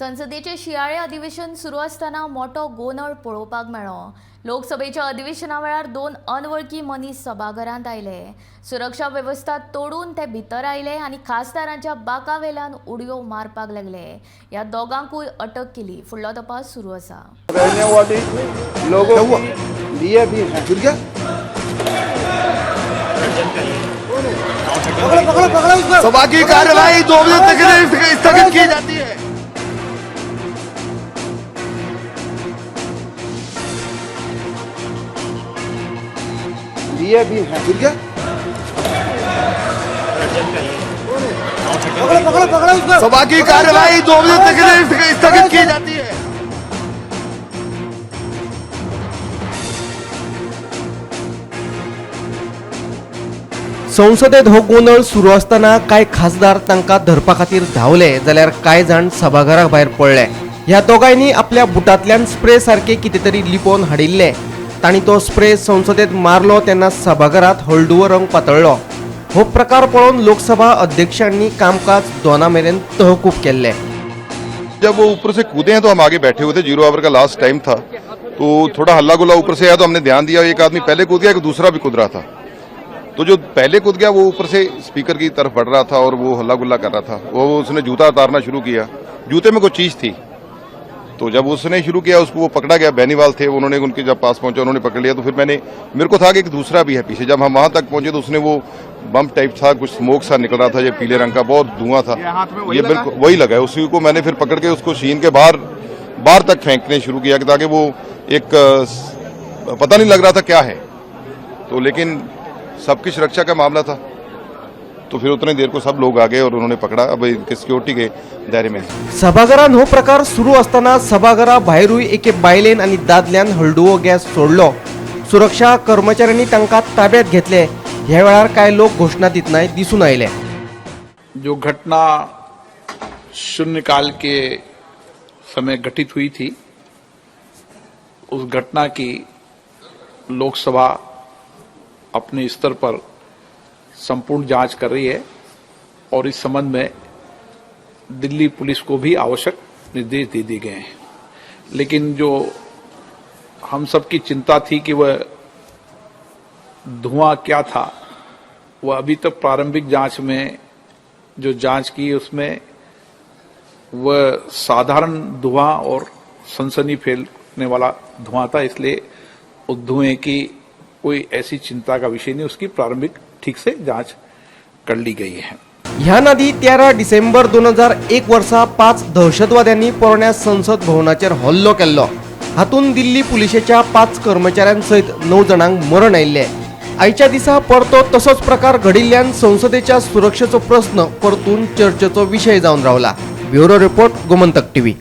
संसदेचे शियाळे अधिवेशन सुरू आसतना मोटो गोंदळ पळोवपाक मेळ्ळो. लोकसभेच्या अधिवेशना वेळार दोन अनवळखी मनीस सभाघरांत आयले. सुरक्षा वेवस्था तोडून ते भितर आयले आनी खासदारांच्या बाकावेल्यान उडयो मारपाक लागले. ह्या दोगांकूय अटक केली. फुडलो तपास सुरू आसा. रहने वाली लोगों की लिए भी हैं। गिर गया। सभा की कार्यवाही 2 बजे तक के लिए स्थगित की जाती है। लिए भी हैं। गिर गया। सभा की कार्यवाही 2 बजे तक के लिए स्थगित की जाती है। संसदेत हो गोंदळ सुरू आसतना कांय खासदार तांकां धरपा खातीर धांवले जाल्यार कांय जाण सभाघरा भायर पडले. ह्या दोगांयनी आपल्या बुटांतल्यान स्प्रे सारकें कितें तरी लिपोवन हाडिल्लें. तांणी तो स्प्रे संसदेत मारलो तेन्ना सभाघरांत हळडुवो रंग पातळ्ळो. हो प्रकार पळोवन लोकसभा अध्यक्षांनी कामकाज 2 मेरेन तहकूब केल्लें. जब वो ऊपर से कूदे हैं तो हम आगे बैठे हुए थे। 0 our का लास्ट टाइम था, तो थोड़ा हल्ला गुल्ला ऊपर से आया तो हमने ध्यान दिया। एक आदमी पहले कूद गया, एक दूसरा भी कूद रहा था। तो जो पहले कूद गया, वो ऊपर से स्पीकर की तरफ बढ़ रहा था और वो हल्ला गुल्ला कर रहा था। वो उसने जूता उतारना शुरू किया, जूते में कुछ चीज थी। तो जब उसने शुरू किया, उसको वो पकड़ा गया। बेनीवाल थे, उन्होंने उनके जब पास पहुंचा, उन्होंने पकड़ लिया। तो फिर मैंने मेरे को था कि एक दूसरा भी है पीछे। जब हम वहां तक पहुंचे तो उसने वो बम्प टाइप था, कुछ स्मोक सा निकल रहा था, ये पीले रंग का बहुत धुआं था। ये बिल्कुल वही लगा है। उसी को मैंने फिर पकड़ के उसको छीन के बाहर बाहर तक फेंकने शुरू किया कि ताकि वो एक पता नहीं लग रहा था क्या है। तो लेकिन सबकी सुरक्षा का मामला था, तो फिर उतनी देर को सब लोग आ गए और उन्होंने पकड़ा। अब इनके सिक्योरिटी के दायरे में है। सभाघरांत हो प्रकार सुरू आसतना सभाघरा भायरूय एके बायलेन आनी दादल्यान हळडुवो गॅस सोडलो. सुरक्षा कर्मचाऱ्यांनी तांकां ताब्यात घेतले. ह्या वेळार कांय लोक घोशणा दितनाय दिसून आयले. जो घटना शून्यकाल के समय घटित हुई थी, उस घटना की लोकसभा अपने स्तर पर संपूर्ण जांच कर रही है और इस संबंध में दिल्ली पुलिस को भी आवश्यक निर्देश दे दिए गए हैं। लेकिन जो हम सबकी चिंता थी कि वह धुआं क्या था, वह अभी तक प्रारंभिक जांच में जो जांच की, उसमें वह साधारण धुआं और सनसनी फैलने वाला धुआं था। इसलिए उस धुएं की कोई ऐसी चिंता का विषय नहीं। उसकी प्रारंभिक ठीक से जांच कर ली गई है। ह्यान आदी 13 डिसेंबर 2001 वर्सा 5 दहशतवाद्यांनी पोरण्या संसद भवनाचेर हल्लो केल्लो. हातूंत दिल्ली पुलिशेच्या 5 कर्मचाऱ्यां सयत 9 जाणांक मरण आयिल्लें. आयच्या दिसा परतो तसोच प्रकार घडिल्ल्यान संसदेच्या सुरक्षेचो प्रस्न परतून चर्चेचो विशय जावन रावला. Bureau report, Gomantak TV.